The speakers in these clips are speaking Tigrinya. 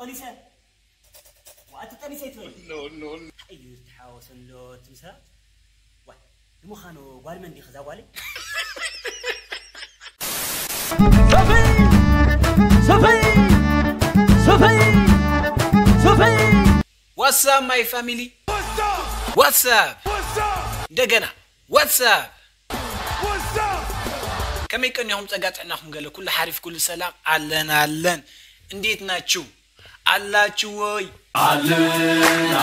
ጠኒሰ። ዋእ፣ እቲ ጠኒሰ ይትበል። ኖ፣ ኖ፣ ኖ። እዩ ተሓወሰ ኣሎ እቲ ምስላ። ዋይ፣ ንምዃኑ ጓል መን ዲኺ እዛ ጓለይ? ሰፈይ! ሰፈይ! ሰፈይ! ሰፈይ! What's up, my family? What's up? እንደገና What's up? ከመይ ቀኒኹም? ጸጋ ጥዕናኹም ገለ? ኩሉ ሓሪፍ፣ ኩሉ ሰላም? ኣለን፣ ኣለን። እንዴት ናችሁ? ኣላችሁ ወይ? ኣለን፣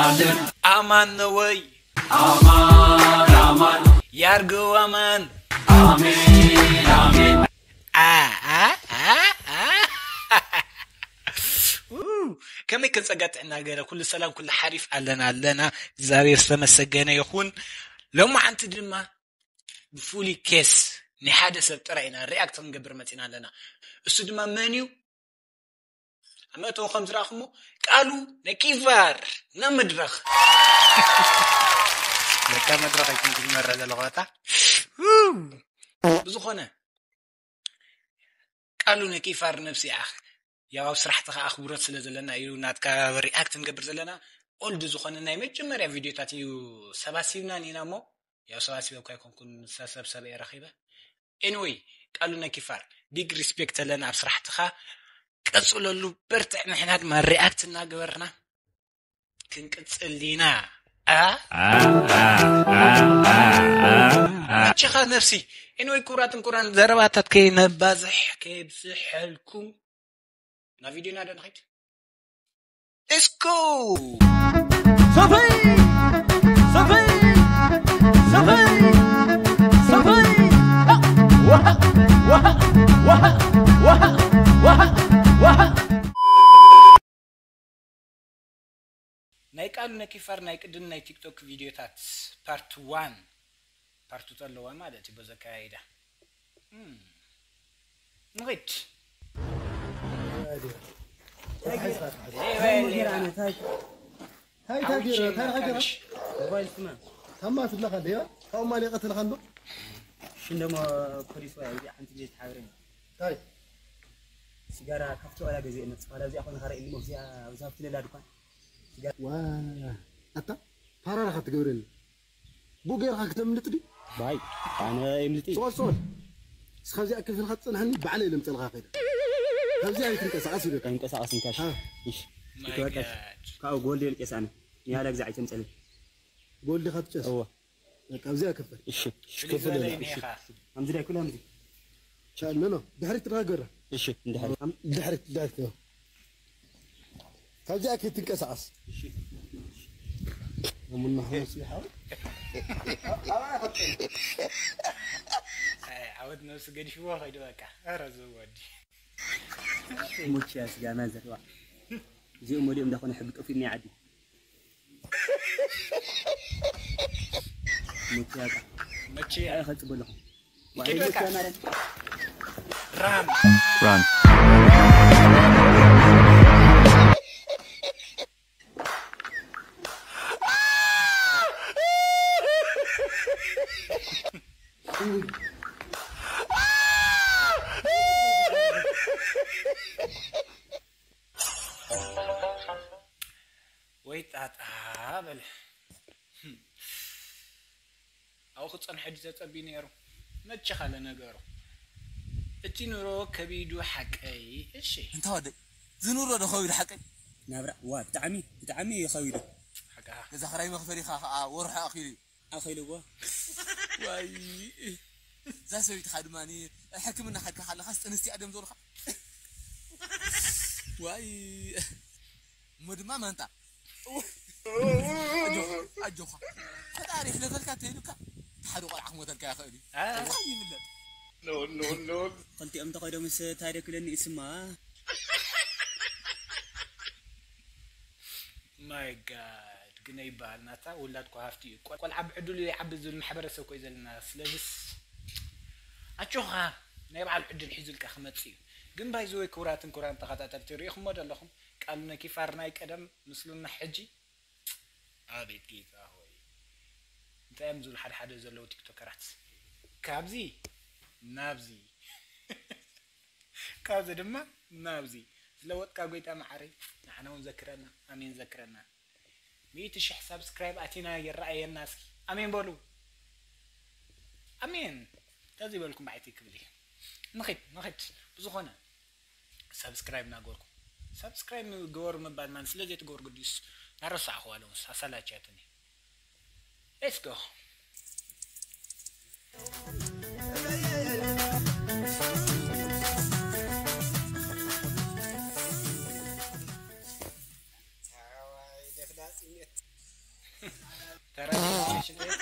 ኣለን። ኣማን ነው ወይ? ኣማን፣ ኣማን። ያርገው ኣማን። ኣሜን፣ ኣሜን። ኣ፣ ኣ፣ ኣ፣ ኣ። ው፣ ከመይ ከም ጸጋ ጥዕና ገለ? ኩሉ ሰላም፣ ኩሉ ሓሪፍ? ኣለና፣ ኣለና። እግዚኣብሔር ዝተመሰገነ ይኹን። ሎማዓንቲ ድማ ብፍሉይ ኬስ ናይ ሓደ ሰብ ጥራይ ኢና ሪኣክት ክንገብር መጺና ኣለና። እሱ ድማ መን እዩ? ኣብ መእተዊ ከም ዝረኣኹሞ፣ ቃሉ ነኪፋር ናብ መድረኽ። በቃ መድረኽ ኣይኮንኩን ዝመርሕ ዘለኹ ኣታ። ብዝኾነ፣ ቃሉ ነኪፋር ነብሲ ኣኽ-፣ ያው ኣብ ስራሕትኻ ኣኽብሮት ስለ ዘለና እዩ ናትካ ሪኣክት ንገብር ዘለና። ኦልድ ዝኾነ ናይ መጀመርያ ቪድዮታት እዩ ሰባሲብናን ኢና እሞ፣ ያው ሰባሲበ እኳ ኣይኮንኩን፣ ሰሰብሰበ እየ ረኺበ። ኤኒወይ፣ ቃሉ ነኪፋር፣ ቢግ ሪስፔክት ኣለና ኣብ ስራሕትኻ። ቀጽለሉ፣ በርትዕ። ንሕና ድማ ሪኣክት እናገበርና ክንቅጽል ኢና። ኣ? ኣ፣ ኣ፣ ኣ፣ ኣ፣ ኣ፣ ኣ። መቸኻ ነፍሲ። ኤኒወይ፣ ክቡራትን ክቡራን፣ ዘረባታት ከይነባዝሕ፣ ከየብዝሐልኩም፣ ናብ ቪድዮና ዶ ንኸይድ? Let's go! ሰፈይ! ሰፈይ! ሰፈይ! ሰፈይ! ሃ! ዋሃ! ዋሃ! ናይ ቃሉ ነኪፋር ናይ ቅድም ናይ ቲክቶክ ቪድዮታት ፓርት ዋን፣ ፓርት ቱ ኣለዋ ማለት እዩ። በዚ ኣካያይዳ። እም። ንኺድ። ታይ ታይ ጌራ፣ ታይ ጌራ፣ ታይ ጌራ? ሞባይል ስማ። ታማ ትብለኻ ደያ? ካብኡ ማሊ ቀትልኻ እንዶ? ሽንደሞ ፖሊስ ወይ እዚኣ ሓንቲ ግዜ ተሓብረኒ። ታይ? ሲጋራ ካብቲ ዋላ ገዚኤ መጽእ፣ ዋላ እዚኣ ኮነ ካረ ኢልሞ እዚኣ፣ እዛ ኣብቲ ሌላ ድኳን። ሲጋራ። ዋ፣ ኣታ፣ ፓራራ ክትገብረኒ። ብኡ ጌርካ ክተምልጥ ድዩ? ባይ፣ ኣነ የምልጥ እዩ። ጾል፣ ጾል። እስኻ እዚኣ ክፍልካ ትጽንሐኒ፣ ባዕለይ ለምጸልካ ከይደ። ካብዚኣ ኣይትንቀሳቐስ ይብለካ። ኣይንቀሳቐስን ካሽ። ሃ። እሺ። ማይ ይተወቀስ። ጋድ። ካብኡ ጎልድ የልቄስ ኣነ። ንያላ ግዛዕ ኣይተምጸለይ። ጎልድ ኢኻ ትጨስ? እወ። በቃ፣ ኣብዚኣ ክፈል። እሺ። እሺ፣ ፍልይ ክፈል ዝበለ ኢና። እሺ። ኢኻ። ኣምዚ ዳይ ኩላ ኣምዚ። ቻል፣ ኖ፣ ኖ። ድሕሪት ትረጋገረ። እሺ፣ እንድሕሪት። ኣም-፣ ድሕሪት፣ ድሕሪት፣ ኖ። ካብዚኣ ከይትንቀሳቐስ። እሺ። ኣሙና ሓሙስ ይሓው። ኣይ፣ ዓወት ነብሲ ገዲፍዎ ኸይዱ በቃ። ኧረ ዝወዲ። ሙችያ ስጋ ናዘር፣ ዋ። እዚኦም ወዲኦም እንዳኾነ ሕጊ ጠፊኡ ናይ ዓዲ። መኪያታ። መኪያ። ኣይ፣ ኸጽበ ኣለኹ። ኪድ በቃ። ራን። ራን። ወይ ጣጣ በለ። ኣብኡ ክጸንሐ ድዩ ተጸቢዩ ነይሩ? መቸኻ ለነገሩ። እቲ ኑሮ ከቢዱ ሓቀይ። እሺ። እንታ ወደይ፣ ዝኑሮ ዶ ከቢዱ ሓቀይ? ናብራ፣ ዋ፣ ብጣዕሚ፣ ብጣዕሚ እዩ ከቢዱ። ሓቃ። ገዛ ክራይ መኽፈሊኻ ኸዓ ወርሑ ኣኺሉ እዩ። ኣኺልዎ። ዋይ። እዛ ሰበይትኻ ድማ ሕክምና ከድካ ከለኻስ ጥንስቲ እያ ደም ዞርካ። ዋይ። እሞ ድማ ማንታ። ኣጆኻ፣ ኣጆኻ። ፈጣሪ ይሕለፈልካ እንተኢሉካ፣ ሓደ ቆልዓ ክሞተልካ ይኽእል እዩ። አ? እንታይ ይብለጥ? ኖ፣ ኖ፣ ኖ። ክልቲኦም እንተኸይዶምስ እንታይ ደክለኒ እስማ? ማይ ጋድ፣ ግን ኣይበሃል ናታ ውላድኮ ሃፍቲ እዩ። ቆል-፣ ቆልዓ ብዕድሉ ይዓቢ ዝብል ማሕበረሰብ እኮ እዩ ዘለና። ስለዚስ ኣጆኻ፣ ናይ በዓል ዕድል ሒዙልካ ክመጽእ እዩ። ግን ባይዘወይ ክቡራትን ክቡራን ተኸታተልቲ ርኢኹሞ ዶ ኣለኹም? ቃሉ ነኪፋር ናይ ቀደም ምስሉና ሕጂ። ኣቤት ጌታ ሆይ፣ እንታይ እዮም ዝብሉ ሓደ ሓደ ዘለዉ ቲክቶከራት? ካብዚ ናብዚ፣ ካብዚ ድማ ናብዚ። ዝለወጥካ ጎይታ መዓረይ ንዓና እውን ዘክረና። ኣሜን። ዘክረና። ሚእቲ ሽሕ ሳብስክራይብ ኣቲና ይረኣየና። እስኪ ኣሜን በሉ። ኣሜን። ተዚ በልኩም ብዓይቲ ክብል እየ። ንኺድ ንኺድ። ብዝኾነ ሳብስክራይብ እናገበርኩም ሳብስክራይብ ግበሩ ምባል ማለት ስለ ዘይትገብሩ ግዲስ ናረሳዕኹዋ ኣለውስ ኣሳላችያትኒ። Let's go. ተራ ሽንት ቤት።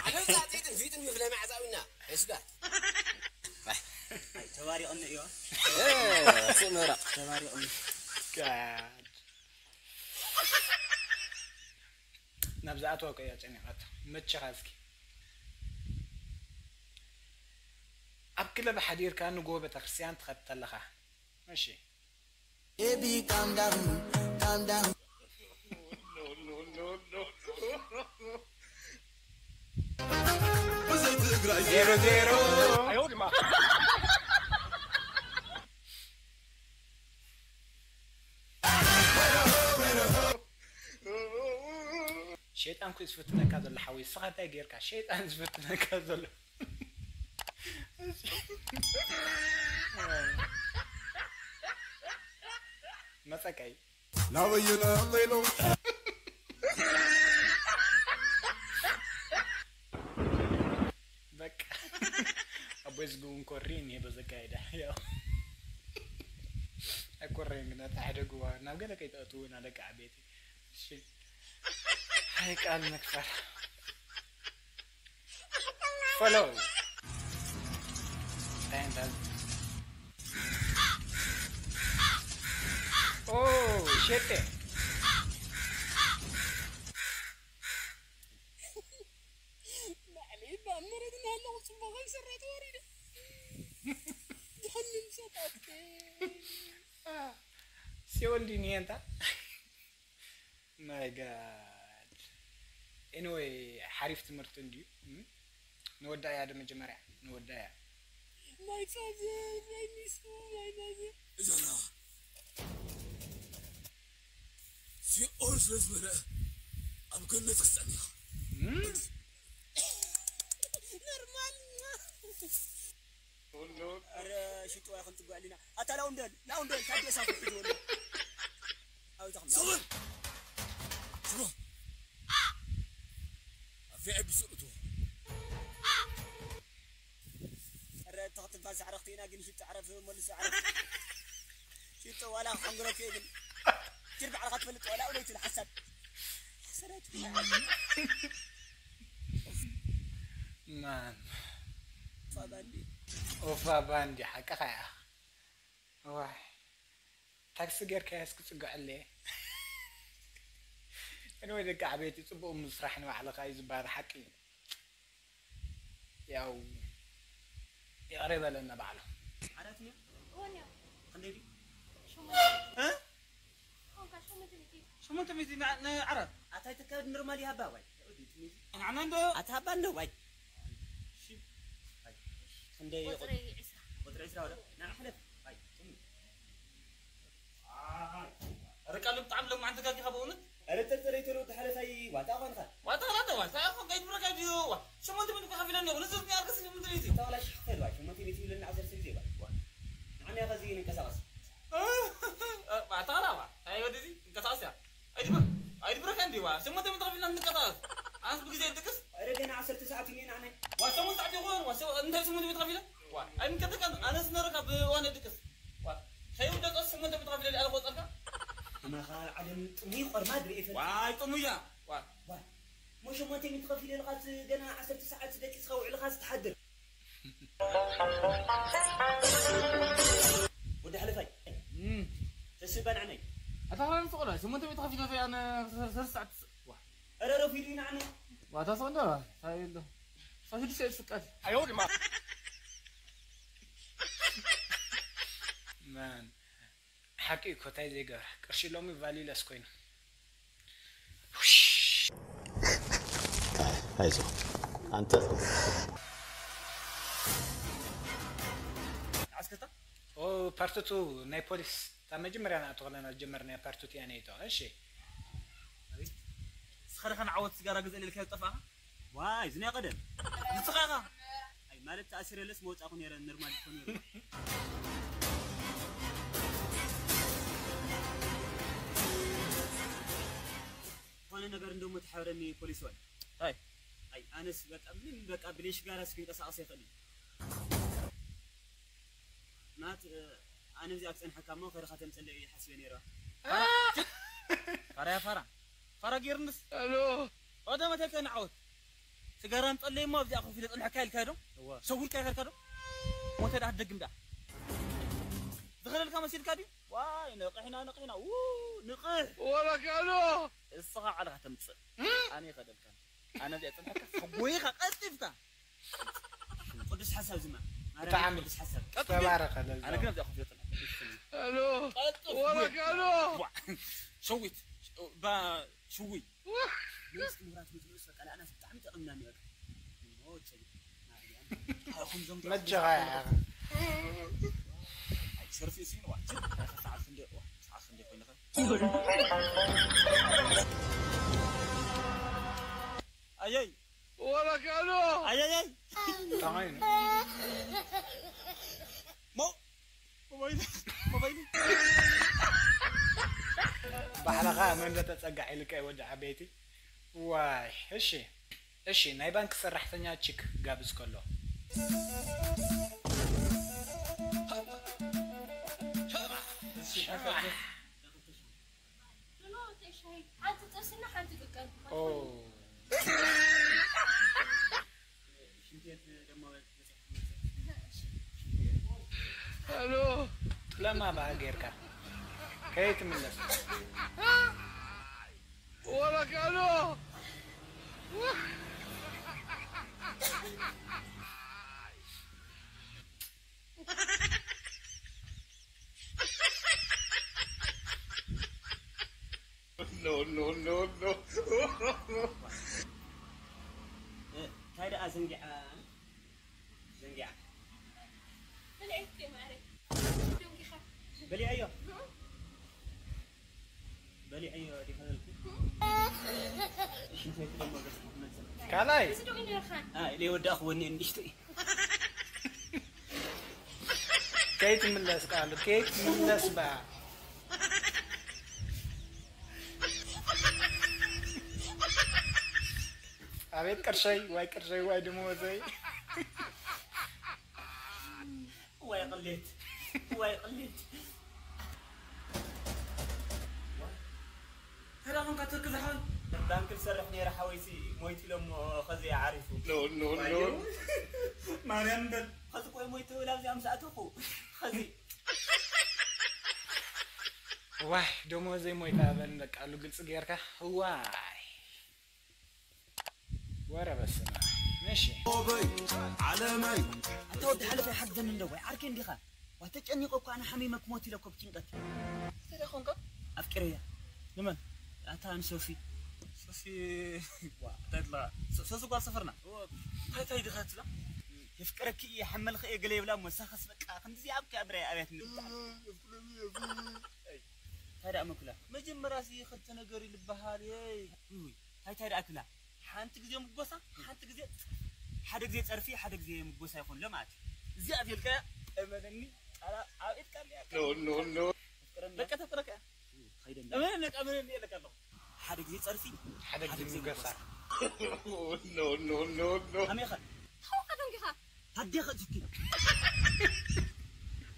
ዓለም ዛጢጥን ፊጥን ምፍለ ማዕዛዊና እስጋ ተባሪቕኒ እዩ። ስእ ምብራቕ ተባሪቕኒ። God. ናብ ዝኣተዋ እኮ እያ ጨኒቓቶ። መቸኻ እስኪ። ኣብ ክለብ ሓዲርካ ንግሆ ቤተክርስትያን ትኸድ ተለኻ። እሺ። Baby, calm down, calm down. ዜሮ ዜሮ። ሸይጣን ኩ ዝፍትነካ ዘሎ ሓወይ፣ ንስኻ እንታይ ጌርካ? ሸይጣን ዝፍትነካ ዘሎ። መጸቀይ። ላበየነ ሌሎ። በቃ። ኣቦይ ዝግውን ኮሪ እኒሄ በዘካይዳ። ያው። ኣይኮረይን ግን፣ ኣታ ሕደግዋ፣ ናብ ገለ ከይትኣትውና ደቂ ዓበይቲ። እሺ። ሃይ ቃል መክፈል። ፎሎው። እንታይ እንታይ? ኦ፣ ሸቴ። ባዕለይ እባ ኣብ መሬት እናሃለኹ ጽቡቕ ከም ሰራት ወሪደ። ጀሃነም ሰጣትከ። ሲኦል ድዩ ንየንታ? My God. Anyway፣ ሓሪፍ ትምህርቲ እንድዩ። እም? ንወዳእያ ዶ መጀመርያ? ንወዳእያ። My father, my miss, my mother. እዞና ሲኦል ስለ ዝመልአ ኣብ ገነት ክትጸንሕ ኢኻ። እም? ኖርማል። ኧረ ሽጥዋ ይኹን ትጓዕ ሊና። ኣታ ላውንደል፣ ላውንደል፣ ታዴሳ ፍርድ ወሎ። ኣው ተኽም። ሰውን! ሽቦ! ኣብ ቪ ኣይ ፒ ሱቕ እትዎ። ኧረ ተኽትባል ሳዕረኽቲ ኢና ግን ሽጡ ዓረፍ መልሱ ዓረፍ። ሽጡ ዋላ ሓንግረፍ እየ ግን። ጅር ባዕልኻ ትፈልጥ ዋላ ኣውለይቱ ንሓሳብ። ሓሰረት። ማን? ኦፋ ባንዲ። ኦፋ ባንዲ፣ ሓቅኻ እያ። ዋይ። ታክሲ ጌርካያስ ክጽግዐለየ። Anyway፣ ደቂ ዓበይቲ፣ ጽቡቕ ምስራሕ ንባዕልኻ እዩ ዝበሃል ሓቂ እዩ። ያው፣ ይቕረ ይበለና ባዕሉ። ዓራት እኒኦ? እወ፣ እኒኦ። ክንደይ ድዩ? ሸሞንተ። እ? ሸሞንተ ሚእቲ። ሸሞንተ ሚእቲ ን-፣ ንዓራት? ኣታ ኣይትካየድ ኖርማል ይሃባ ዋይ። ንዓና እንዶ? ኣታ ሃባ እንዶ ዋይ። እሺ። ዋይ። ክንደይ ቁጽሪ ቁጽሪ ዕስራ። ቁጽሪ ዕስራ ወደ? ንዓ ሕለፍ። ዋይ። ጽሙ። ኣረ ቃሉ ብጣዕሚ ሎማዓንቲ ጋጊኻ ብእውነት። ኣረ ጥርጥር ይትሉ ተሓለፋይ ዋጣ ኾንኻ። ዋጣ ዋጣ ዋጣ እኮ ጋይድ ብረካ ድዩ ዋ። ሸሞንተ ሚእቲ ከፊለኒ እኮ ንሱ ዝኒኣልከ ስኒ ምንድን እዩ? ተዋላ ሽሕ ክፈል ዋ። ሸሞንተ ሚእቲ ይብለኒ ዓሰርተ ግዜ ዋ። ንዓና ከዚ ንንቀሳቐስ። እ፣ እ፣ ዋጣ ዋጣ ዋ። ኣይ ወዲ እዚ ንቀሳቐስ እያ። ኣይድብር-፣ ኣይድብረካ እንዲ ዋ። ሸሞንተ ሚእቲ ከፊልና ንቀሳቐስ። ኣነስ ብግዜ ይድቅስ። ኣረ ገና ዓሰርተ ሰዓት እዩ ንዓና። ዋ ሸሞንተ ሰዓት ይኾን ዋ። ሸ-፣ እንታይ ሸሞንተ ሚእቲ ከፊለ? ዋ፣ ኣይምከተካን፣ ኣነስ ነረካ ብእዋን ድቅስ። ዋ፣ ከይውደቀስ ሸሞንተ ሚእቲ ከፊለ ኣለ ቆጸርካ? ኣማኻ ዓለም ጥሙይ ቆርማ ድርኢ ይፈልጥ። ዋይ፣ ጥሙያ። ዋ። ዋ፣ ሞ ሸሞንተ ሚእቲ ከፊለ ኢልኻስ ገና ዓሰርተ ሰዓት ደቂስካ ውዕልኻስ ትሓድር። ወዲ ሓለፋይ። እም። ተስባ ንዓናይ። ኣታ ኸባቢ ፍቕራ፣ ሸሞንተ ሚእቲ ከፊለ ኣነ ሰለስተ ሰዓት። ዋ። ኧረ ረፊዱ ኢና ኣነ። ዋታ ሰው እንደ ሳይል ሳይል ሴት ስቀል። ኣዮ ድማ። ማን ሓቂ እኮ እንታይ ዘይገብራ ቅርሺ ሎሚ ቫሊለስ ኮይኑ። ውሽ። ኣይዞ፣ ኣንተ ኣስከታ ኦ ፓርትቱ ናይ ፖሊስ ካብ መጀመርያ ንኣቶ ከለና ዝጀመርናዮ ፓርትቱ እያ ነይቶ። እሺ። ኣቤት። ንስኻ ዲኻ ንዓወት ስጋራ ግዘ ኢልካ ዝጠፋእኻ? ዋይ፣ እዚ ናይ ቀደም። ንስኻ ኢኻ? ኣይ፣ ማለት ተኣሲረለስ መወጻእኩ ነይረ፣ ኖርማል እኮ ነይሩ። ዝኾነ ነገር እንደሞ ተሓበረኒ ፖሊስ ወይ። ኣይ። ኣይ፣ ኣነስ በቃ ምንም በቃ ብለይ ሽጋራ እስክንቀሳቐስ ይኽእል እዩ። ናት፣ ኣነ እዚኣ ክጸንሐካ እሞ ከይድኻ ተምጽለይ እየ ሓሲበ ነይረ። ፋራ! ፋራ እያ ፋራ። ፋራ ጌርንስ? ኣሎ። ወደ መተከ ንዓወት። ስጋራ ምጸለይ እሞ ኣብዚኣ ኮፍ ኢለ ጸንሐካ ኢልካ ዶ? እወ። ሰጉርካ ይኸድካ ዶ? ሞተ ደኣ ትደግም ደኣ። ዝኸደልካ መሲልካ ድዩ? ዋይ፣ ንቕሕና፣ ንቕሕና። ው፣ ንቕሕ። ወረካሎ። እስኻ ዓለኻ ተምጽእ። ኣነ ይኸደልካ። ኣነ እዚኣ ጸንሐካ፣ ሰጎይኻ ቀልጢፍካ። ቅዱስ ሓሳብ ዝማ። ማርያም ብጣዕሚ ቅዱስ ሓሳብ። ተባረኸ ለዛ። ኣነ ግን ኣብዚኣ ኮፍ ኢለ ጸንሐካ። ሄሎ፣ ቀልጥፍ። ወረካሎ። ዋ፣ ሸዊት፣ ባ፣ ሽዊ። መንግስቲ ምሁራት መፅኡ በቃ ለኣናስ ብጣዕሚ ጠቕምና እኒኦ። ሞት ማርያም። ኣኹም ዞም መጀኻ ኢኻ። ኣይ፣ ሸርፊ እሱ ይንዋ። ሰዓት ክንደይ፣ ዋ፣ ሰዓት ክንደይ ኮይንኸ? ኣየይ። ወረካሎ። ኣየይ፣ ኣይ። ጠዓይ ነው። ሞ-፣ ሞባይል፣ ሞባይል። ባዕልኻ መን ተጸጋዕ ኢልካ ወዲ ዓበይቲ። ዋይ፣ እሺ፣ እሺ፣ ናይ ባንክ ሰራሕተኛ ቺክ ጋብዝ ከሎ። እሺ፣ ኖ፣ ተይ ሻሂ። ሓንቲ ጥብስና ሓንቲ ቅቀል። ኦ። ሽንት ቤት ደግሞ በጽሕ። ሄሎ። ጥለማ በሃ ጌርካ ከይትምለስ። ወረካሎ። No, no, no, no. እንታይ ደኣ ዘንጊዓ? ዘንጊዓ። በሊዐዮ። በሊዐዮ ዲኻ በልኩ። ሽንት ቤት ደሞ ገጽ መጽእ። ካልኣይ። እዚ ደው ኢልካ። ኣይ፣ ለይወዳእኽዎ እኒአ ንእሽተይ። ከይትምለስ ቃሉ፣ ከይትምለስ በኣ። ኣቤት ቅርሸይ፣ ዋይ ቅርሸይ፣ ዋይ ደመወዘይ። ዋይ ቅሌት፣ ዋይ ቅሌት። ተራ ኾንካ ትርክ ዝሓወይ። ባንክ ዝሰርሕ ነይረ ሓወይሲ ሞይቱ ኢሎሞ ኸዚ ዓሪፉ። ኖ፣ ኖ፣ ኖ። ዋዮ። ማርያም በል። ኸዚ ቆይ ሞይቱ ላብዚኣ ምስ ኣተኹ። ኸዚ። ዋይ፣ ደሞዘይ ሞይታ በል በቃ፣ ኣሉ ግልጺ ጌርካ። ዋይ። ወረ በስመ ኣብ። እሺ። ኦበይ፣ ዓለመይ። ኣታ ወዲ ሓለፈይ ሓግዘኒ እንዶ ወይ ዓርከይ እንዲኻ? ዋ ተጨኒቐ እኮ ኣነ ሓሚመ ክሞት ኢለ እኮ ብጭንቀት። እንታይ ደኣ ኾንካ? ኣፍቂረያ። ንመን? ኣታ ንሶሲ። ሶሲ፣ ዋ፣ እንታይ ትብላ? ሶ-፣ ሶሲ ጓል ሰፈርና። ኦ፣ እንታይ፣ እንታይ ዲኻ ትብላ? የፍቅረኪ እየ፣ ሓመልኺ እየ ገለ ይብላ እሞ፣ ሳኸስ በቃ፣ ክንድዚ ኣብ ከብረ ኣብያት እንብላ። ኣይ፣ እንታይ ደኣ መኩላ? መጀመርያ ሲ ክልተ ነገር ይልበሃል፣ የይ። ውይ፣ እንታይ፣ እንታይ ደኣ ክብላ? ሓንቲ ግዜ ምጎሳ፣ ሓንቲ ግዜ፣ ሓደ ግዜ ጸርፊ፣ ሓደ ግዜ ምጎሳ ይኾን ኣሎ ማለት እዩ። እዚኣ ተልካያ፣ እመነኒ፣ ጣላ ኣብ ኢድካ ኣለያ። ኖ፣ ኖ፣ ኖ። ተፍቅረኒ። በቃ ተፍቅረካ። ኸይደኒ። እመነኒ፣ በቃ እመነኒ፣ የለካ ኣለኹ። ሓደ ግዜ ጸርፊ፣ ሓደ ሓደ ግዜ ግዜ ምጎሳ። ምጎሳ። ኖ፣ ኖ፣ ኖ፣ ኖ። ከመይ ኸ? ታወቀ ደንጊኻ። ታዴ ኸ ትኪ።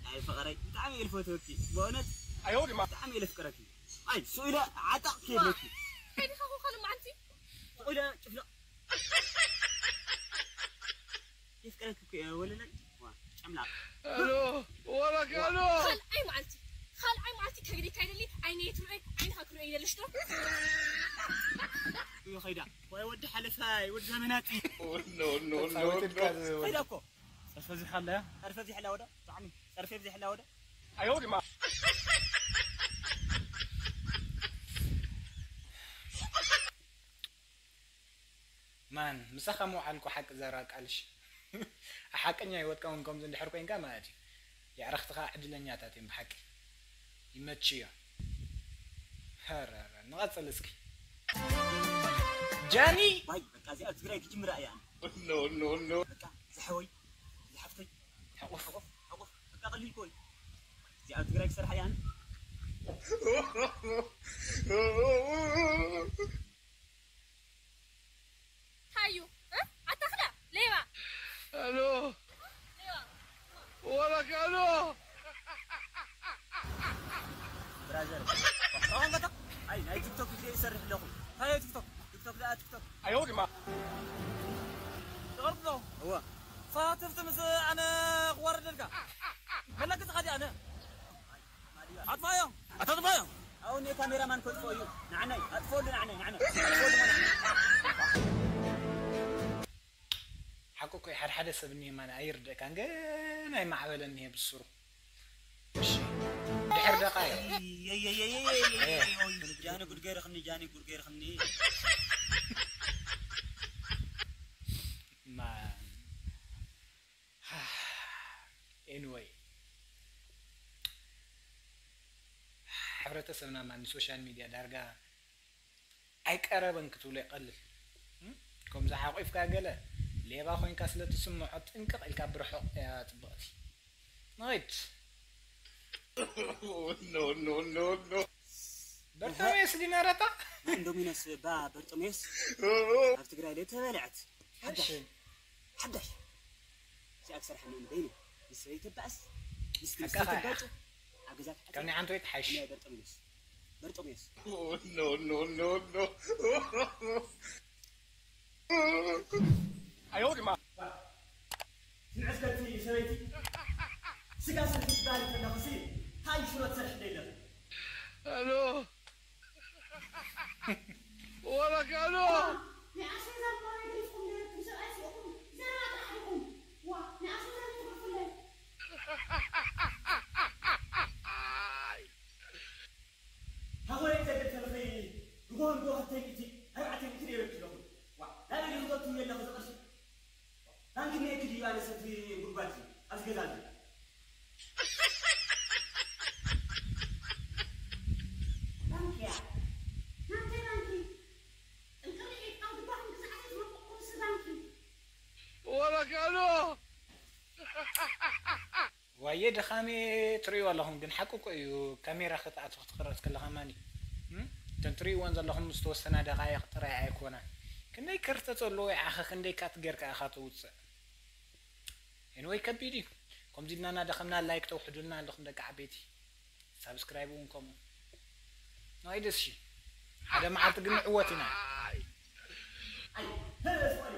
ኣይ ፍቕረይ፣ ብጣዕሚ እየ ልፈትወኪ። ብእውነት፣ ኣዮ ድማ። ብጣዕሚ እየ ለፍቅረኪ። ኣይ፣ ስኢለ ዓጣቕ ከየብለኪ። ከይድኻ እኮ ካልእ መዓልቲ። ስኢለ ጭፍለቕ። የፍቅረኪ እኮ እየ ወለላይ። ዋ፣ ጨምላቕ። ኣሎ፣ ወረክ ኣሎ። ካልኣይ መዓልቲ፣ ካልኣይ መዓልቲ ከግሪካ ይደሊ፣ ዓይነይ ትርኦይ፣ ዓይንኻ ክርእዮ ይደልሽ ዶ? እዮ ኸይዳ። ወይ ወዲ ሓለፋይ፣ ወዲ ዘመናት። ኖ፣ ኖ፣ ኖ፣ ተጻወት ኖ። ኢልካ ዝ-፣ ኸይዳ እኮ። ጸርፈ ዚሓላ እያ። ጸርፈ ዚሓላ ወዳ፣ ብጣዕሚ ጸርፈ ዚሓላ ወዳ። ኣዮ ድማ። ማን ምሳኻ ምውዓልኩ ሓቂ ዘራ ቃልሽ ሓቀኛ ህይወትካ እውን ከምዚ እንድሕር ኮይንካ ማለት እዩ። የዕርኽትኻ ዕድለኛታት እዮም ብሓቂ። ይመችዮ። ሀረረ ንቐጽል እስኪ። ጃኒ ዋይ በቃ እዚኣ ኣብ ትግራይ ክጅምራ እያ። No, no, no. በቃ ዝሓወይ ዝሓፍተይ ሕቑፍ ሕቑፍ በቃ ቀሊል ኮይ እዚኣ ኣብ ትግራይ ክሰርሓ እያ። ሃዩ እ? ኣታኽላ ሌባ الو ولك الو. ብራዘር ኣይ ናይ ቲክቶክ ቪድዮ ይሰርሕ ኣለኹ። እንታይ ቲክቶክ ቲክቶክ ደኣ ቲክቶክ ايوه ما ይቐርብ ዶ? እወ ሳትፍቲ ምስ ኣነ ክዋረደልካ መለክት ኻዲ ኣነ ኣጥፋዮ ኣተጥፋዮ ኣሁን የካሜራማን ኮይፎ እዩ። ንዓናይ ኣጥፎሉ ንዓናይ ንዓናይ ኣጥፎሉ ንዓናይ። ሓቂ እኮ እዩ፣ ሓደ ሓደ ሰብ እኒሄ ማን ኣይርደእካን፣ ገና ኣይማዕበለን እኒሄ ብስሩ። እሺ ድሕር ደቓ እዮ። ጃኒ ጉድ ገይርኽኒ ጃኒ ጉድ ገይርኽኒ። ማ ኤኒወይ፣ ሕብረተሰብና ማን ንሶሻል ሚድያ ዳርጋ ኣይቀረበን ክትብሎ ይቐልል። ከምዚ ሓቑፍካ ገለ ሌባ ኮይንካ ስለ ትስምዖ ጥንቅቕ ኢልካ ብርሑቕ እያ ጽብቕቲ። ንኸይድ። No, no, no, no. በርጠሜስ ዲናረታ ናይ ኢንዶሚኖስ ባ በርጦሜስ ኣብ ትግራይ ለይ ተበልዐት ሓዳሽ ሓዳሽ እዚኣ ክሰርሐ ምእን በይነ ምስ ሰበይቲ ባእስ ምስ ሓቃኻ ክልተ እያ። ባጭ ኣብ ገዛ ትሓጽ ካብ ናይ ዓንቶ ይትሓይሽ። ናይ በርጦሜስ በርጦሜስ No, no, no, no. ንዕስከቲ ሰበይቲ ስጋ ስርሒ ትበሃል ከለኽሲ እንታይ ሽሮ ትሰርሒ ደይለኺ الو ولك الو. ናይ ኣስቤዛ እኮ ገዲፍኩም ነይርኩም፣ ሰብኣይ ስኢኹም ዘረባ ጥራሕ ዲኹም? ዋ፣ ናይ ኣስቤዛ ዶ ትገድፉለይ? ሃወይ ዘገድ ተለኸይ ንጎ ንጎ ክልተ ሚእቲ ኣርባዕተ ሚእቲ ነይረ ክለኹ ዋ ናበይ ዝኸቱ የለኹ ዝቕርሺ ባንክ ነይ ክድዩ ኣነ ሰቲ ጉድጓድ ኣብዚ ገዛ እዚ ባንክ እያ። ናንተይ ባንኪ? ጥንቅርሒት ኣብ ድባኹም ግዛዓተይ ዝመርቑኩም ሲ ባንኪ። ولك الو. ዋየ ድኻሜ ትርእዩ ኣለኹም፣ ግን ሓቂ እኮ እዩ። ካሜራ ክትኣትው ክትቕረጽ ከለኻ ማኒ እም? እተን ትርእይወን ዘለኹም ዝተወሰና ደቓይቕ ጥራይ ኣይኮናን። ክንደይ ከርተት ኣለዎ ይዓኸ ክንደይ ካት ጌርካ ኢኻ ተውጽእ። ኤንወይ ከቢድ እዩ። ከምዚ ኢልና እናደኸምና ላይክ ተውሕዱልና ኣለኹም ደቂ ዓበይቲ። ሳብስክራይብ እውን ከምኡ። ናይ ደስ ሺ ሓደ መዓልቲ ግን ንዕወት ኢና። ኣይ ተረስ ወሬ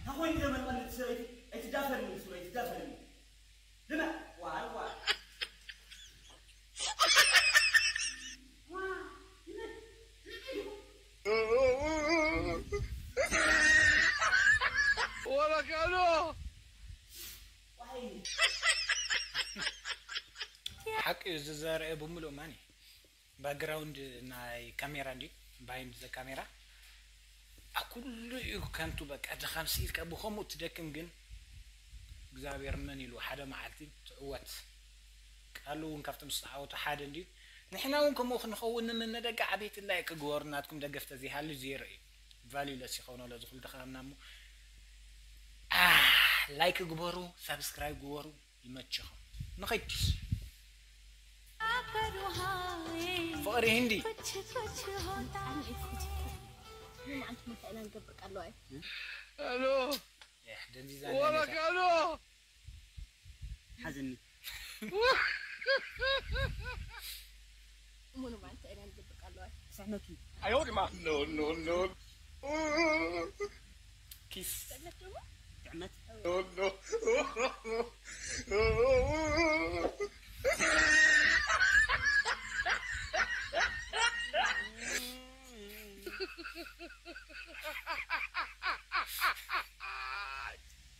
ታኾይ ዘመን ቀንዲ ሰበይቲ ኣይትዳፈርኒ ስለ ኣይትዳፈርኒ ልመ ዋይ ዋይ ولك الو. ዋይ ሓቂ እዩ ዝዘርአ ብምሉእ ማኒ ባክግራውንድ ናይ ካሜራ እንዲ ባይንድ ዘ ካሜራ ኣኩሉ እዩ ከንቱ በቃ ድኻም ስኢልካ ብኸምኡ ትደክም ግን እግዚኣብሔር መን ኢሉ ሓደ መዓልቲ ትዕወት ቃሉ እውን ካብቶም ዝተዓወቱ ሓደ እንድዩ ንሕና እውን ከምኡ ክንኸውን ንምነ ደቂ ዓበይቲ ላይክ ግበሩ ናትኩም ደገፍ ተዘይሃሉ ዜሮ እዩ ቫልዩ ለስ ይኸውን ኣሎ ዝኹሉ ድኻምና እሞ ላይክ ግበሩ ሳብስክራይብ ግበሩ ይመችኹም ንኸይድ ፍቕሪ ህንዲ መዓልቲ መታኢና ንገብር ኣለዋ እዩ الو. ደንዚዛ ولك الو. ሓዝኒ እሙን መዓልቲ ኢና ንገብር ኣለዋ እዩ ስሕመኪ ايوه ما. No, no, no. ኪስ ጥዕመት No, no.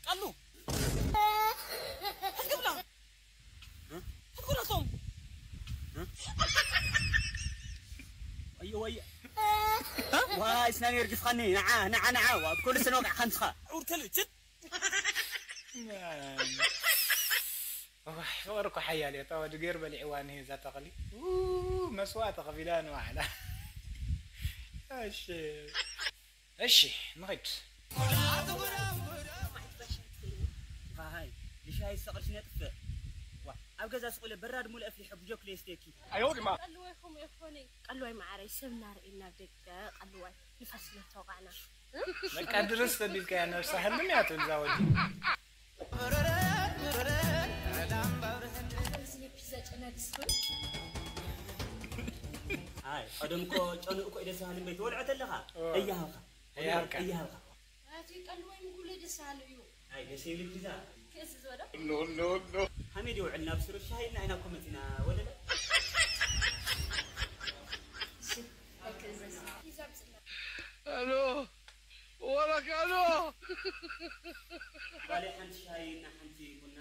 ቀሉ ሕዝግብላ ሕዝጉላቶም ወየ ወየ ዋይ ስናን የርጊፍኻኒ፣ ንዓ፣ ንዓ፣ ንዓ፣ ዋ፣ ብኩሉ ስነ ወቃዕካ ንስኻ። ዑርተል፣ ችት! ፍቕሪ እኮ ሓያል እየ። እታ ወዲ ገይር በሊዕዋ እኒሄ እዛ ተኽሊ። ኡ፣ መስዋእቲ ከፊላ ንባዕላ። እሺ፣ እሺ፣ ንኺድ። ሃሃይ፣ ንሻሂ ዝሰቕል ሽነ ጥፍእ። ዋ፣ ኣብ ገዛ ስቕ ኢለ በራድ ሙሉእ ኣፍሊሐ ብጆክ ለየስተኪ። ቀልዋይ ከምኡ ይኾነይ። ቀልዋይ መዓረይ፣ ሰብ እናረኣየና ኣብ ደገ ቀልዋይ ንፋስ እናተወቃዕና። በቃ ድርስ ተቢልካያ ነብሳ ህልም እያ ትብል እዛ ወዲ። እዚ ፒዛ ጨና ድስኩን ኣይ፣ ቀደም እኮ ጨንኡ እኮ እዩ ደስ በሃሊ እምበይ ትበልዖ ተለኻ። እያሃብካ። እያሃብካ። እያሃብካ። ኣቲ ቀልዋይ ምጉለ ደስ በሃሊ እዩ። ኣይ፣ ደስ ይብል ፒዛ። ክእዝዝ ወዶ ሃመይ ድዩ ውዕልና ብስሩ ሻሂ እና ኢና እኮ መፂና ወለለ። ኣይክእዘዝ። ፒዛ ብፅና ኣሎ ወረክ ኣሎ ጓለይ ሓንቲ ሻሂ እና ሓንቲ ቡና።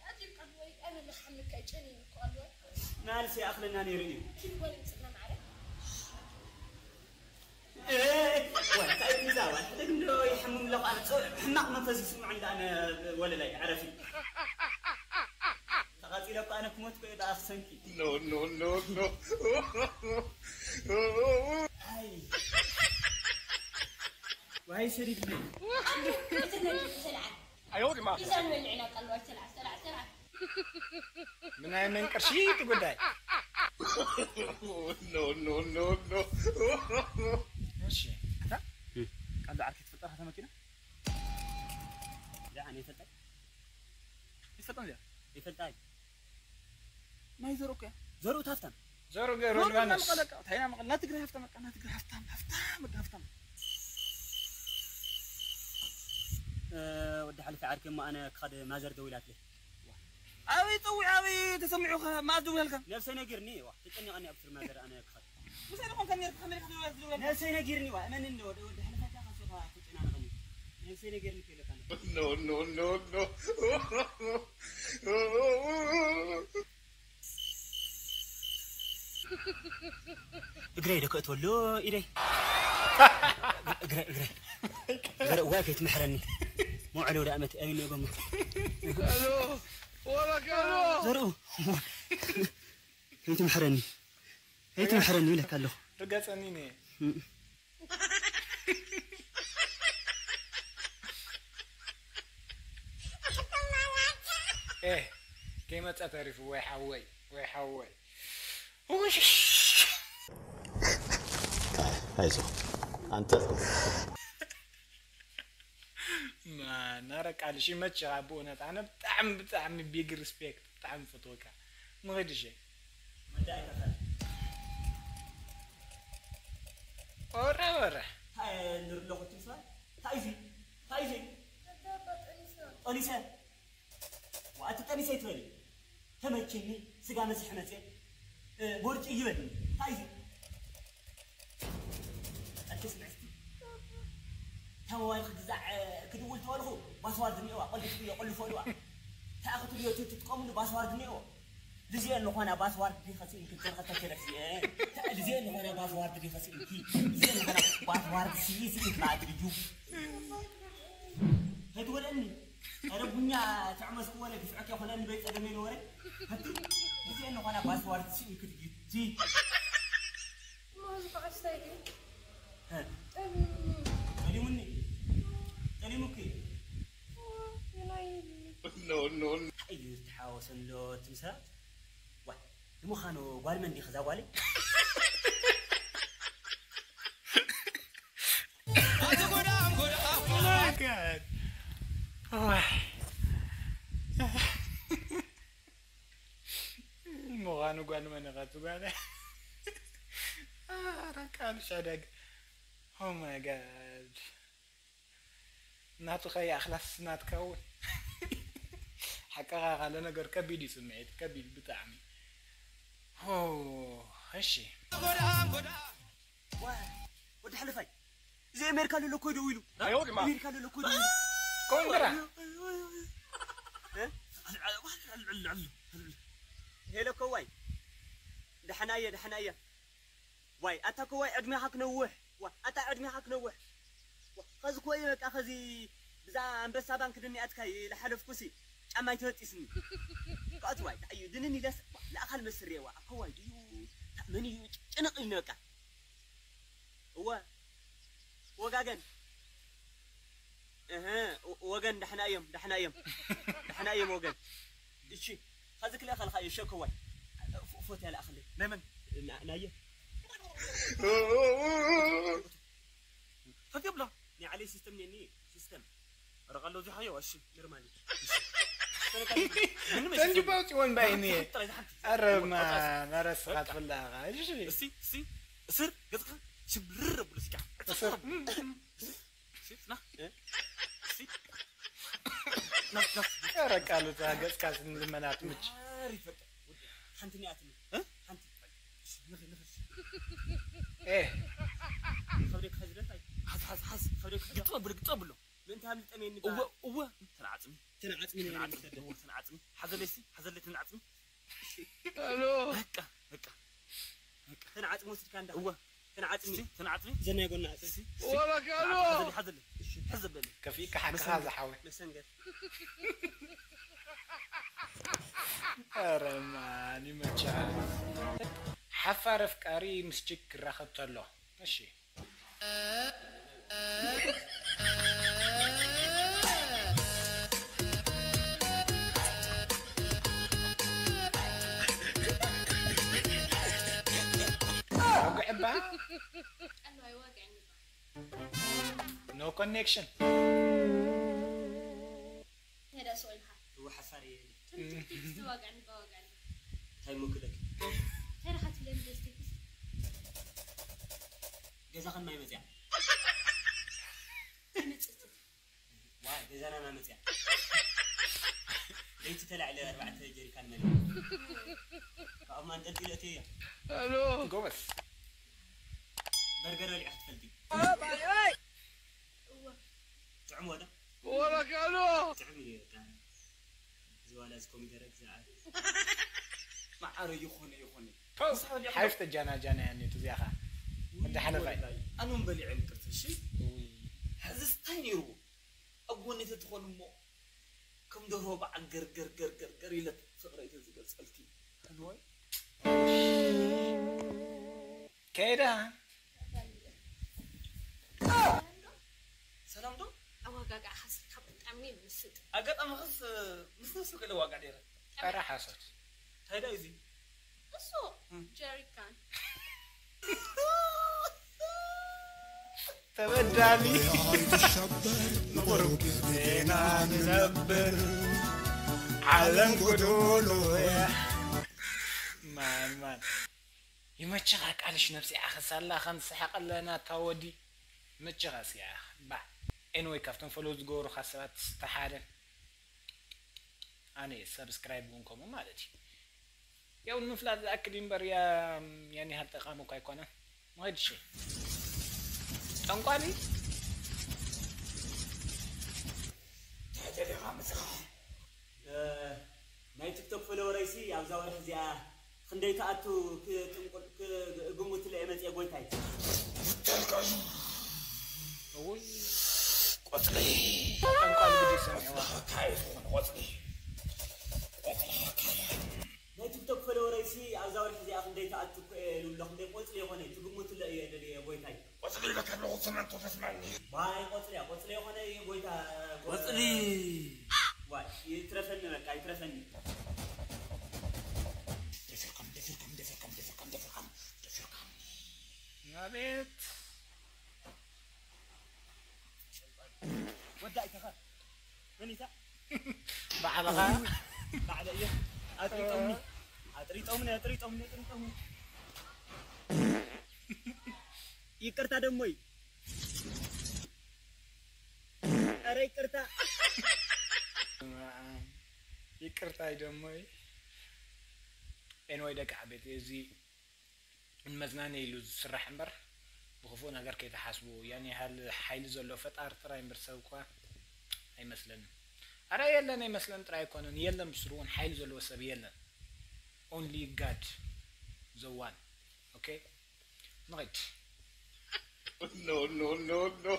ኣቲ ቀልዋይ ኣነ ለሓምካ ጨኒ እኮ ቀልዋይ ናልሲ ኣኽለና ነይሩ እዩ። ኪድ ጓል ምፅና ማዕረ እንታይ ፒዛ ዋ ሕደግ እንዶ ይሕምም ኣለኹ ኣነ ሕማቕ መንፈስ ይስምዖ እንዳ ኣነ ወለላይ ዕረፊ ተቓፂለ እኮ ኣነ ክሞት ኮ እየ ደኣ ክሰንኪ No, no, no, no. ኣይ ዋይ ሰዲድለይ እቲ ነጭ ተሰልዓል I hold him up. ፒዛ ንበልዕ ኢና ቀልዋይ ሰልዓል ሰልዓል ሰልዓል ብናይ መን ቅርሺ እቲ ጉዳይ። No, no, no, no. እሺ፣ እታ ቀንዲ ዓርኪ ትፈልጣ ከተመኪና? ደኣ ኣነ ይፈልጣይ ይፈልጣ እንዲያ? ይፈልጣይ ናይ ዘርኡ እኮ እያ። ዘርኡ ታፍታም ዘርኡ ገይሩ ሊባኖስ። ታይና መቐለ፣ ናይ ትግራይ ሃፍታም፣ በቃ ናይ ትግራይ ሃፍታም፣ ሃፍታም፣ በቃ ሃፍታም። እ፣ ወዲ ሓሊፈ ዓርኪ እሞ ኣነ ክኸድ ማዘር ደዊላትለይ። ኣበይ ጸዊዕ፣ ኣበይ ተሰሚዑኻ፣ መኣስ ደዊላልካ? ነብሰይ ነጊርኒ፣ ዋ፣ ተጨኒቐኒ ኣብ ስር ማዘር ኣነ ክኸድ። ምሳሌ ኮንካ ነርካ ከመይ ኢኻ ደዊላ ትደውላ? ነብሰይ ነጊርኒ፣ ዋ፣ እመንኒ፣ ወዲ፣ ወዲ ሓሊፈ ካሶኻ ተጨናነቐኒ። ነብሰይ ነጊርኒ ከይለካ። No, no, no, no. እግረይ ዶ ከእትወሉ ኢደይ። እግረይ፣ እግረይ። እግረይ፣ እዋይ ከይትምሕረኒ። መውዓሊ ወደ ኣመት፣ ኣይ፣ ንጎማ። ኣሎ ወረክ ኣሎ ዘርኡ። ከይትምሕረኒ። ከይትምሕረኒ ኢለካ ኣለኹ። ርገጸኒ ነ ኤ ከይመጸ ተሪፉ ወይ ሓወይ ወይ ሓወይ። ኣይዞ ኣንተ ናረ ቃልሽ ይመችኻ ብእውነት ኣነ ብጣዕሚ ብጣዕሚ ቢግ ሪስፔክት ብጣዕሚ ፈትወካ። ንኸይድ እሸ ወረ ወረ እንታይ ንርሎ ክትምስላ እንታይ እዚ እንታይ እዚ ጠኒሰ ዋእቲ ጠኒሰ ይትበል ተመቸኒ ስጋ መስሕ መፅእ ቦርጭ ይበል እንታይ እዚ ኣቲ ስምዕስቲ ታወዋይ ክግዛዕ ክድውል ተበልኹ ባስዋርድ እኒኦዋ ቆልፍ እዮ ቆልፎ ልዋ ታኣኽትልዮ ትጥቀምሉ ባስዋርድ እኒኦዎ ልዚኤን ዝኾና ባስዋርድ ዲኸ ስኢንኪ ተረኸተከለፍ ዚኤን ልዚኤን ዝኾና ባስዋርድ ዲኸ ስኢንኪ ልዚኤን ዝኾና ባስዋርድ ስኢ ስኢንኪ ማለት እዩ ከይትወደኒ ኧረ ቡኛ ትዕመስኩ ወለ ግፍዕክ የኾነኒ በይፀገመ ይነበረ ሀቲ ልዚኤን ዝኾና ባስዋርድ ስኢንኪ ትጊቲ ማዚ ከዓስታይ ድዩ ጠሊሙኒ ጠሊሙኒ ጠሊሙኪ ይናይ No, no, no. እዩ ዝተሓወሰን ዶ ትምሰላት ዋይ ንምዃኑ ጓል መን ዲኺ እዛ ጓለይ ምዃኑ ጓል መን ኢኻ ትጓለ ረቃል ሸደግ ኦማይ ጋድ ናቱ ከይኣኽላስ ናትካ እውን ሓቅኻ ካለ ነገር ከቢድ እዩ ስምዒት ከቢድ ብጣዕሚ ሆ እሺ ወዲ ሓለፋይ እዚ ኣሜሪካ ለሎ እኮ ደው ኢሉ ኣሜሪካ ለሎ እኮ ደው ኢሉ ኮንግራ ሄሎ ከዋይ ደሓናየ ደሓናየ ዋይ ኣታ ከዋይ ዕድሜኻ ክነውሕ ዋ ኣታ ዕድሜኻ ክነውሕ። ዋ ኸዚ ኮየ በቃ ኸዚ ብዛ ኣንበሳ ባንክ ድንያትካ ዝሓለፍኩሲ ጫማይ ተበጢስኒ። ከኣት ዋይ እዩ ድንን ኢለስ ለኣኻል መስርየዋ ኣኮዋይ ድዩ መን እዩ ጭንቕ ኢልኒ በቃ። እወ ወጋገን እህ ወገን ዳሕና እዮም ዳሕና እዮም ዳሕና እዮም ወገን። እሺ ኸዚ ክልእኸልካ እዩ ሸኮዋይ። ፎቶ ያለኣኽልኝ ናይ መን ናየ ፈትዮ ብሎ ናይ ዓለይ ሲስተም ኔኒ ሲስተም ረቐሎ እዚ ሓዮ እሺ ኖርማሊ ተንጅባ ውፅወን ባይኒ ኣረማ መረስኻ ትፍላኻ እሺ እስቲ እስቲ እስር ገጽካ ሽብርር ብሉ እስካ እስር እስቲ ና እስቲ ና ና ረቃሉታ ገጽካ ስንልመናት ምች ሓንቲ ኒኣትኒ ሓንቲ ንኽሽ ኤ ከብደክ ኸዝለታይ ሓዝ ሓዝ ሓዝ ከብደክ ግጥም ብሎ ግጥም ብሎ ምእንቲ ሃብሊ ጠመየኒ እወ እወ ተንዓጽሚ ተንዓጽሚ ተንዓጽሚ ተንዓጽሚ ሓዘለይ ሲ ሓዘለይ ተንዓጽሚ ሄሎ በቃ በቃ ተንዓጽሚ ወስድካ እንዳ እወ ተንዓጽሚ ተንዓጽሚ ዘናይ ጎና ዓጽሚ ወረካሎ ሓዘለይ ሓዘለይ ሕዘበለይ ከፊእካ ሓቅኻ ዝሓወይ መሰንገር ኧረ ማን ይመችኻ ሓፋር ኣፍቃሪ ምስ ችክ ክራኸብ ተሎ እሺ ወግዕባ no connection እወ ሓፋር እየ እንታይ ሞ ክለኪ ገዛኽን ማይ መፅያ ዋይ ገዛና ማይ መፅያ ለይቲ ተላዕለ ኣርባዕተ ጀሪካን መለ ካብኦም ኣንጠልጢለ እትየ እያ ጎበዝ በርገር በሊዕኺ ትፈልጢ ጥዑም ወደ ወረካሎ ጥዑም እዩ በቃ ዝዋላ እዚ ኮሚደረ ግዛኣ መዓረ ይኾነ ይኾነ ሓይፍ ተጃናጃና ያኔ ትዚያኻ እንዳሓለፋይ ኣኑም በሊዐ ምቅርቲ እሺ ሕዚ ስታይ ነይርዎ ኣብ ጎኒ ተትኾን እሞ ከም ደርሆ በዓል ገርገር ገርገር ገር ኢለ ፍቅረይ ተዝገልፀልኪ ከንወይ ከይዳ ሰላም ዶ ኣዋጋጋዕኻ ስልካ ብጣዕሚ ምስጥ ኣጋጣሚ ኸስ ምስ ነሱ ገለ ዋጋ ነይረ ኧረ ሓሶት እንታይ ዳ እዚ እሱ ጀሪካን ተበዳሊ ንቁሩብ ግዜና ንነብር ዓለም ጎዶሎ እያ ማን ማን ይመችኻ ቃልሽ ነብሲ ዓኸሳላ ከንስሕቕ ኣለና እታ ወዲ መችኻ እስያ ባ anyway ካብቶም ፈሎ ዝገበሩኻ ሰባት ዝተሓደ ኣነ subscribe እውን ከምኡ ማለት እዩ ያው ንምፍላጥ ዝኣክል እዩ እምበር ያን ያህል ጠቃሚ እኳ ኣይኮነን ንኸይድ እሺ ጠንቋሊ እንታይ ደሊኻ ምስኻ ናይ ቲክቶክ ፎሎወረይሲ ኣብዛ ወርሒ እዚኣ ክንደይ ትኣቱ ክጥንቁል ክግምትለ እየ መፅየ ጎይታይ እውይ ቆፅሊ ጠንቋሊ ግዲ ሰሚዕዋ እንታይ ዝኾነ ቆፅሊ ቆፅሊ ናይ ቲክቶክ ፎሎወረይሲ ኣብዛ ወርሒ እዚኣ ክንደይ ትኣቱ እኮ እየ ኢሉ ኣሎ ክንደይ ቆፅሊ የኾነ ትግምትለ እየ ደልየ ጎይታይ ቆፅሊ ኢለ ከለኹ ስመንቶ ተስማኒ ዋይ ቆፅሊ እያ ቆፅሊ የኾነ እየ ጎይታ ቆፅሊ ዋይ ይትረፈኒ በቃ ይትረፈኒ ደፊርካም ደፊርካም ደፊርካም ደፊርካም ደፊርካም ደፊርካም አቤት ወዳ ይተኸ መን ይታ ባዕልኻ ባዕለ እየ ኣጥሪጦምኒ ኣጥሪጦምኒ ኣጥሪጦምኒ ኣጥሪጦምኒ ይቅርታ ደሞይ ኧረ ይቅርታ ይቅርታ ደሞይ ኤንወይ ደቂ ዓበይቲ እዚ ንመዝናነይ ኢሉ ዝስራሕ እምበር ብክፉእ ነገር ከይትሓስቡ ያን ያህል ሓይሊ ዘሎ ፈጣሪ ጥራይ እምበር ሰብ እኳ ኣይመስለንን ኣረ የለን ኣይመስለን ጥራይ ኣይኮነን የለን ብስሩ እውን ሓይሊ ዘለዎ ሰብ የለን only God the one okay ንኸይድ No, no, no, no.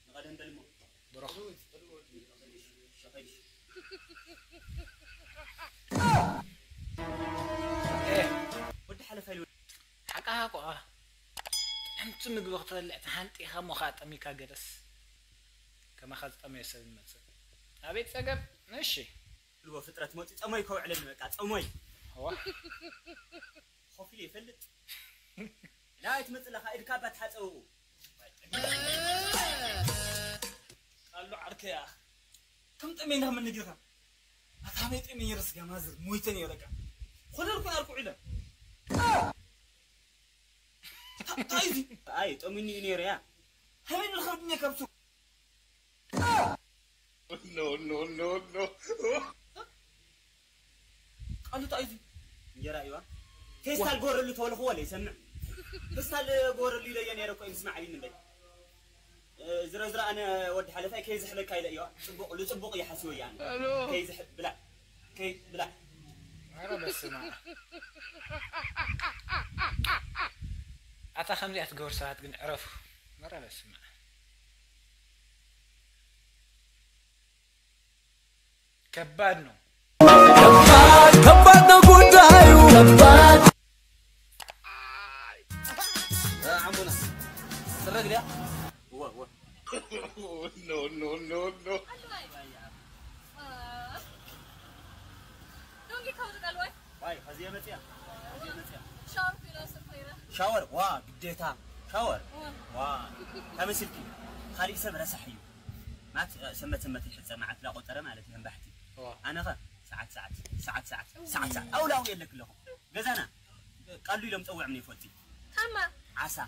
ንቐደም በልሞ ብሩኽ ወዲ ሓለፋ ኢሉ ሓቃ ሃቆ ጥዕምቲ ምግቢ ክትበልዕ ተሃንጢኻ እሞ ከዓ ጠሚካ ገደስ ከማኻ ዝጠመየ ሰብ ይመፅእ ኣቤት ፀገም እሺ ልዎ ፍጥረት መፂ ፀሞይ ከውዕለኒ በቃ ፀሞይ ዋ ኮፍ ኢለ ይፈልጥ ዳዊት መፅለኻ ኢድካ ባት ሓፀውኡ ቃሉ ዓርከያ ከም ጠሜና ምን ነጊርካ ኣታ መይ ጠሜ ይርስ ጋማዝር ሞይተ ነይረ ቃ ኮለል ኮን ኣልኩ ኢለ እንታይ እዚ ኣይ ጠሚኒ እዩ ነይሩ ያ ከመይ ንልኸርድኛ ካብሱ No, no, no, no. ቃሉ እንታይ እዚ እንጀራ እዩዋ ፌስታል ጎረሉ ተወልኽዎ ለይሰምዕ ፌስታል ጎረሉ ኢለዮ ነይረ እኮ እዩ ምስማዕ ኢልኒ እምበይ ዝረዝረ ኣነ ወዲ ሓለፋይ ከይዝሕለካ ኢለ እዮ ፅቡቕ ልፅቡቕ እየ ሓሲበ እየ ኣነ ከይዝሕ ብላ ከይ ብላ ኧረ በስመ ኣብ ኣታ ከምዚኣ ትገብሩ ሰባት ግን ዕረፉ ኧረ በስመ ኣብ ከባድ ነው ከባድ ነው ጉዳዩ ከባድ ዓሙና ስረግ ድያ እወ እወ No, no, no, no. ዋይ ከዚየ መፅያ ከዚየ መፅያ ሻወር ዋ ግዴታ ሻወር ዋ ተመሲልኪ ካሊእ ሰብ ረሳሕ እዩ ማት ሰንበት ሰንበት ይሕፀ መዓት ላቆፀረ ማለት እዩ ህምባሕቲ ኣነኸ ሰዓት ሰዓት ሰዓት ሰዓት ሰዓት ሰዓት ኣውላው የለክ ኣለኹ ገዛና ቀሉ ኢሎም ፀውዕም ይፈልጢ ታማ ዓሳ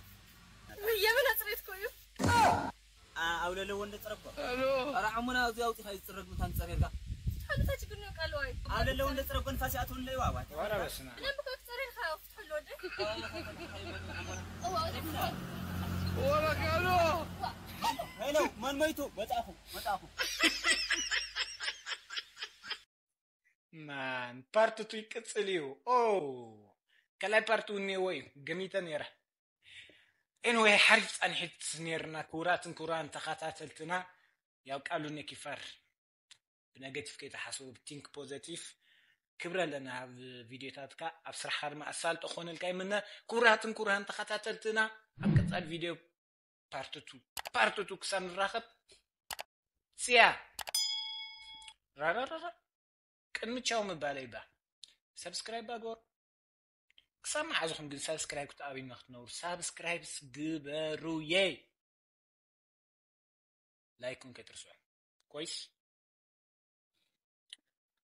የመን ኣፅሬት ኮዩ ኣብ ለለዎ እንደ ፀረጎ ኧረ ዓሞና እዚ ኣውፂኻ ይፅረግ ምንታን ፀሪርካ ሓሉታ ችግር ነው ቃልዋይ ኣብ ለለዎ እንደ ፀረጎ ንፋስ ይኣትውንለ ይዋዋት ኧረ በስመ ኣብ ለምብኮ ክፀሪርካ ፍትሐሉ ወደ ወረካሎ ሄሎ መን መይቱ መፃኹ መፃኹ ማን ፓርት ቱ ይቅፅል እዩ ኦ ከላይ ፓርት እውን እኒሄዎ እዩ ገሚተ ነይረ ኤንወይ ሓሪፍ ፃንሒት ነይርና ክቡራትን ክቡራን ተኸታተልትና ያው ቃሉ ነኪፋር ብነገቲቭ ከይተሓስቡ ቲንክ ፖዘቲቭ ክብረ ኣለና ኣብ ቪድዮታትካ ኣብ ስራሕካ ድማ ኣሳልጦ ክኾነልካ ይምነ ክቡራትን ክቡራን ተኸታተልትና ኣብ ቀፃል ቪድዮ ፓርት ቱ ፓርት ቱ ክሳብ ንራኸብ ፅያ ራራራራ ቅድሚ ቻው ምባለይ ባ ሰብስክራይብ ኣግበሩ ክሳብ መዓዝኹም ግን ሳብስክራይብ ክትኣብዩና ክትነብሩ ሳብስክራይብስ ግበሩየይ ላይክ እውን ከይትርስዑ ኮይስ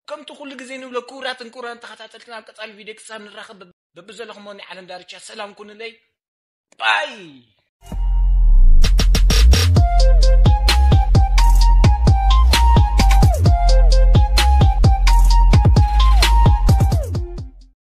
ከምቲ ኩሉ ግዜ ንብሎ ክቡራትን ክቡራን ተኸታተልትና ኣብ ቀፃሊ ቪድዮ ክሳብ ንራኸብ በብዘለኹም ናይ ዓለም ዳርቻ ሰላም ኩኑለይ ባይ